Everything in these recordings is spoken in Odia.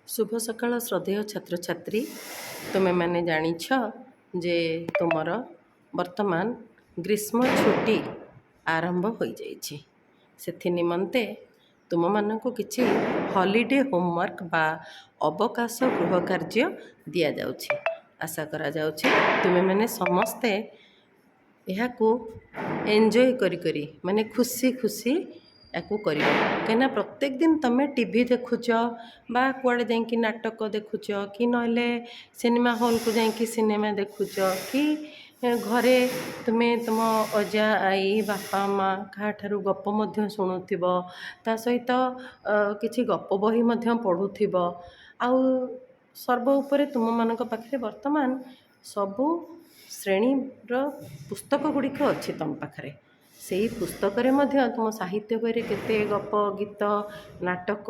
ଶୁଭ ସକାଳ ଶ୍ରଦ୍ଧେୟ ଛାତ୍ରଛାତ୍ରୀ। ତୁମେମାନେ ଜାଣିଛ ଯେ ତୁମର ବର୍ତ୍ତମାନ ଗ୍ରୀଷ୍ମ ଛୁଟି ଆରମ୍ଭ ହୋଇଯାଇଛି। ସେଥି ନିମନ୍ତେ ତୁମମାନଙ୍କୁ କିଛି ହଲିଡ଼େ ହୋମୱାର୍କ ବା ଅବକାଶ ଗୃହ କାର୍ଯ୍ୟ ଦିଆଯାଉଛି। ଆଶା କରାଯାଉଛି ତୁମେମାନେ ସମସ୍ତେ ଏହାକୁ ଏନ୍ଜୟ କରି କରି, ମାନେ ଖୁସି ଖୁସି ୟାକୁ କରିବ। କାହିଁକିନା ପ୍ରତ୍ୟେକ ଦିନ ତୁମେ ଟିଭି ଦେଖୁଛ ବା କୁଆଡ଼େ ଯାଇକି ନାଟକ ଦେଖୁଛ କି ନହେଲେ ସିନେମା ହଲ୍କୁ ଯାଇକି ସିନେମା ଦେଖୁଛ କି ଘରେ ତୁମେ ତୁମ ଅଜା, ଆଈ, ବାପା, ମା' କାହାଠାରୁ ଗପ ମଧ୍ୟ ଶୁଣୁଥିବ। ତା ସହିତ କିଛି ଗପ ବହି ମଧ୍ୟ ପଢ଼ୁଥିବ। ଆଉ ସର୍ବ ଉପରେ ତୁମମାନଙ୍କ ପାଖରେ ବର୍ତ୍ତମାନ ସବୁ ଶ୍ରେଣୀର ପୁସ୍ତକ ଗୁଡ଼ିକ ଅଛି ତୁମ ପାଖରେ। ସେଇ ପୁସ୍ତକରେ ମଧ୍ୟ ତୁମ ସାହିତ୍ୟ ବହିରେ କେତେ ଗପ, ଗୀତ, ନାଟକ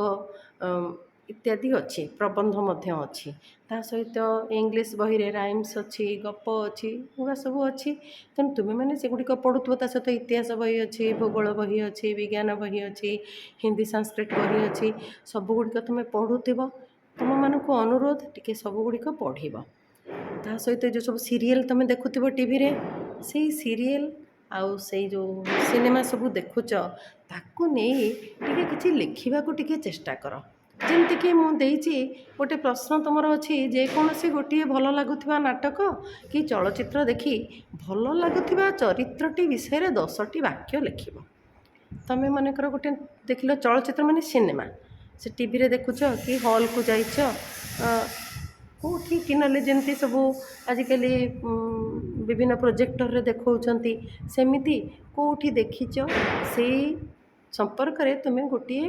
ଇତ୍ୟାଦି ଅଛି, ପ୍ରବନ୍ଧ ମଧ୍ୟ ଅଛି। ତା ସହିତ ଇଂଲିଶ ବହିରେ ରାଇମ୍ସ ଅଛି, ଗପ ଅଛି, ଏଗୁଡ଼ା ସବୁ ଅଛି। ତେଣୁ ତୁମେମାନେ ସେଗୁଡ଼ିକ ପଢ଼ୁଥିବ। ତା ସହିତ ଇତିହାସ ବହି ଅଛି, ଭୂଗୋଳ ବହି ଅଛି, ବିଜ୍ଞାନ ବହି ଅଛି, ହିନ୍ଦୀ, ସାଂସ୍କ୍ରିଟ ବହି ଅଛି। ସବୁଗୁଡ଼ିକ ତୁମେ ପଢ଼ୁଥିବ। ତୁମମାନଙ୍କୁ ଅନୁରୋଧ, ଟିକେ ସବୁଗୁଡ଼ିକ ପଢ଼ିବ। ତା ସହିତ ଯେଉଁ ସବୁ ସିରିଏଲ୍ ତୁମେ ଦେଖୁଥିବ ଟିଭିରେ, ସେଇ ସିରିଏଲ୍ ଆଉ ସେଇ ଯେଉଁ ସିନେମା ସବୁ ଦେଖୁଛ, ତାକୁ ନେଇ ଟିକେ କିଛି ଲେଖିବାକୁ ଟିକେ ଚେଷ୍ଟା କର। ଯେମିତିକି ମୁଁ ଦେଇଛି ଗୋଟେ ପ୍ରଶ୍ନ ତୁମର ଅଛି, ଯେକୌଣସି ଗୋଟିଏ ଭଲ ଲାଗୁଥିବା ନାଟକ କି ଚଳଚ୍ଚିତ୍ର ଦେଖି ଭଲ ଲାଗୁଥିବା ଚରିତ୍ରଟି ବିଷୟରେ 10ଟି ବାକ୍ୟ ଲେଖିବ। ତୁମେ ମନେକର ଗୋଟେ ଦେଖିଲ ଚଳଚ୍ଚିତ୍ର, ମାନେ ସିନେମା, ସେ ଟିଭିରେ ଦେଖୁଛ କି ହଲ୍କୁ ଯାଇଛ କେଉଁଠି କି ନହେଲେ ଯେମିତି ସବୁ ଆଜିକାଲି ବିଭିନ୍ନ ପ୍ରୋଜେକ୍ଟରରେ ଦେଖାଉଛନ୍ତି, ସେମିତି କେଉଁଠି ଦେଖିଛ, ସେଇ ସମ୍ପର୍କରେ ତୁମେ ଗୋଟିଏ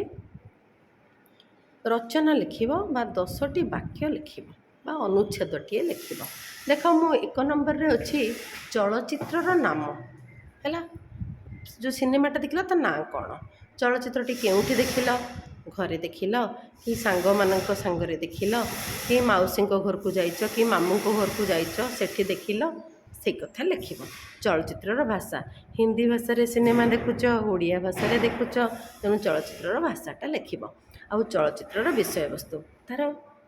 ରଚନା ଲେଖିବ ବା 10ଟି ବାକ୍ୟ ଲେଖିବ ବା ଅନୁଚ୍ଛେଦଟିଏ ଲେଖିବ। ଦେଖ, ମୁଁ 1 ନମ୍ବରରେ ଅଛି ଚଳଚ୍ଚିତ୍ରର ନାମ। ହେଲା, ଯେଉଁ ସିନେମାଟା ଦେଖିଲ ତା ନାଁ କ'ଣ, ଚଳଚ୍ଚିତ୍ରଟି କେଉଁଠି ଦେଖିଲ, ଘରେ ଦେଖିଲ କି ସାଙ୍ଗମାନଙ୍କ ସାଙ୍ଗରେ ଦେଖିଲ କି ମାଉସୀଙ୍କ ଘରକୁ ଯାଇଛ କି ମାମୁଁଙ୍କ ଘରକୁ ଯାଇଛ, ସେଠି ଦେଖିଲ, ସେଇ କଥା ଲେଖିବ। ଚଳଚ୍ଚିତ୍ରର ଭାଷା, ହିନ୍ଦୀ ଭାଷାରେ ସିନେମା ଦେଖୁଛ, ଓଡ଼ିଆ ଭାଷାରେ ଦେଖୁଛ, ତେଣୁ ଚଳଚ୍ଚିତ୍ରର ଭାଷାଟା ଲେଖିବ। ଆଉ ଚଳଚ୍ଚିତ୍ରର ବିଷୟବସ୍ତୁ, ତା'ର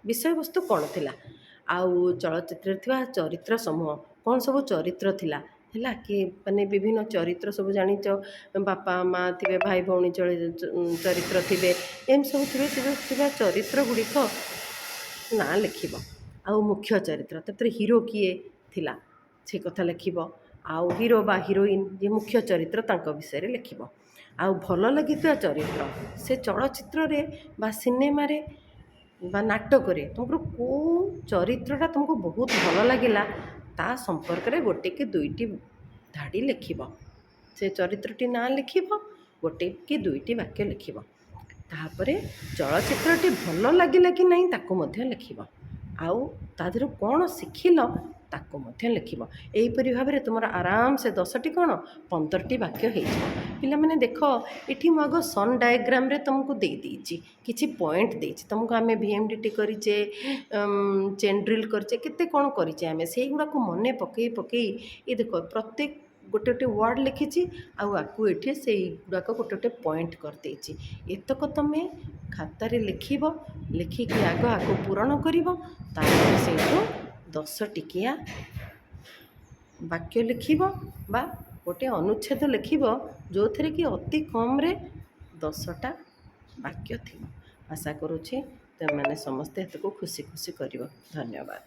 ବିଷୟବସ୍ତୁ କ'ଣ ଥିଲା, ଆଉ ଚଳଚ୍ଚିତ୍ରରେ ଥିବା ଚରିତ୍ର ସମୂହ, କ'ଣ ସବୁ ଚରିତ୍ର ଥିଲା। ହେଲା କି ମାନେ ବିଭିନ୍ନ ଚରିତ୍ର ସବୁ ଜାଣିଛ, ବାପା ମା ଥିବେ, ଭାଇ ଭଉଣୀ ଚରିତ୍ର ଥିବେ, ଏମିତି ସବୁ ଥିବେ। ସେ ଯେଉଁ ଥିବା ଚରିତ୍ର ଗୁଡ଼ିକ ନାଁ ଲେଖିବ। ଆଉ ମୁଖ୍ୟ ଚରିତ୍ର, ସେଥିରେ ହିରୋ କିଏ ଥିଲା ସେ କଥା ଲେଖିବ। ଆଉ ହିରୋ ବା ହିରୋଇନ୍ ଯିଏ ମୁଖ୍ୟ ଚରିତ୍ର, ତାଙ୍କ ବିଷୟରେ ଲେଖିବ। ଆଉ ଭଲ ଲାଗିଥିବା ଚରିତ୍ର, ସେ ଚଳଚ୍ଚିତ୍ରରେ ବା ସିନେମାରେ ବା ନାଟକରେ ତୁମକୁ କେଉଁ ଚରିତ୍ରଟା ତୁମକୁ ବହୁତ ଭଲ ଲାଗିଲା, ତା ସମ୍ପର୍କରେ ଗୋଟେ କି ଦୁଇଟି ଧାଡ଼ି ଲେଖିବ। ସେ ଚରିତ୍ରଟି ନାଁ ଲେଖିବ, ଗୋଟେ କି ଦୁଇଟି ବାକ୍ୟ ଲେଖିବ। ତାପରେ ଚଳଚ୍ଚିତ୍ରଟି ଭଲ ଲାଗିଲା କି ନାହିଁ ତାକୁ ମଧ୍ୟ ଲେଖିବ। ଆଉ ତା ଦେହରୁ କ'ଣ ଶିଖିଲ ତାକୁ ମଧ୍ୟ ଲେଖିବ। ଏହିପରି ଭାବରେ ତୁମର ଆରାମସେ 10ଟି କ'ଣ 15ଟି ବାକ୍ୟ ହେଇଯିବ। ପିଲାମାନେ ଦେଖ, ଏଠି ମୁଁ ଆଗ ସନ୍ ଡାଇଗ୍ରାମରେ ତୁମକୁ ଦେଇଦେଇଛି, କିଛି ପଏଣ୍ଟ ଦେଇଛି ତୁମକୁ। ଆମେ VMDT କରିଛେ, ଚେନ୍ ଡ୍ରିଲ୍ କରିଛେ, କେତେ କ'ଣ କରିଛେ ଆମେ। ସେଇଗୁଡ଼ାକୁ ମନେ ପକେଇ ପକେଇ ଏ ଦେଖ, ପ୍ରତ୍ୟେକ ଗୋଟେ ଗୋଟେ ୱାର୍ଡ଼ ଲେଖିଛି ଆଉ ଆକୁ ଏଠି ସେଇଗୁଡ଼ାକ ଗୋଟେ ଗୋଟେ ପଏଣ୍ଟ କରିଦେଇଛି। ଏତକ ତୁମେ ଖାତାରେ ଲେଖିବ। ଲେଖିକି ଆଗ ଆକୁ ପୂରଣ କରିବ, ତାପରେ ସେଇଠୁ 10 ଟିକିଆ ବାକ୍ୟ ଲେଖିବ ବା ଗୋଟେ ଅନୁଚ୍ଛେଦ ଲେଖିବ, ଯେଉଁଥିରେ କି ଅତି କମ୍ରେ 10ଟା ବାକ୍ୟ ଥିବ। ଆଶା କରୁଛି ତୁମେମାନେ ସମସ୍ତେ ଏତକୁ ଖୁସି ଖୁସି କରିବ। ଧନ୍ୟବାଦ।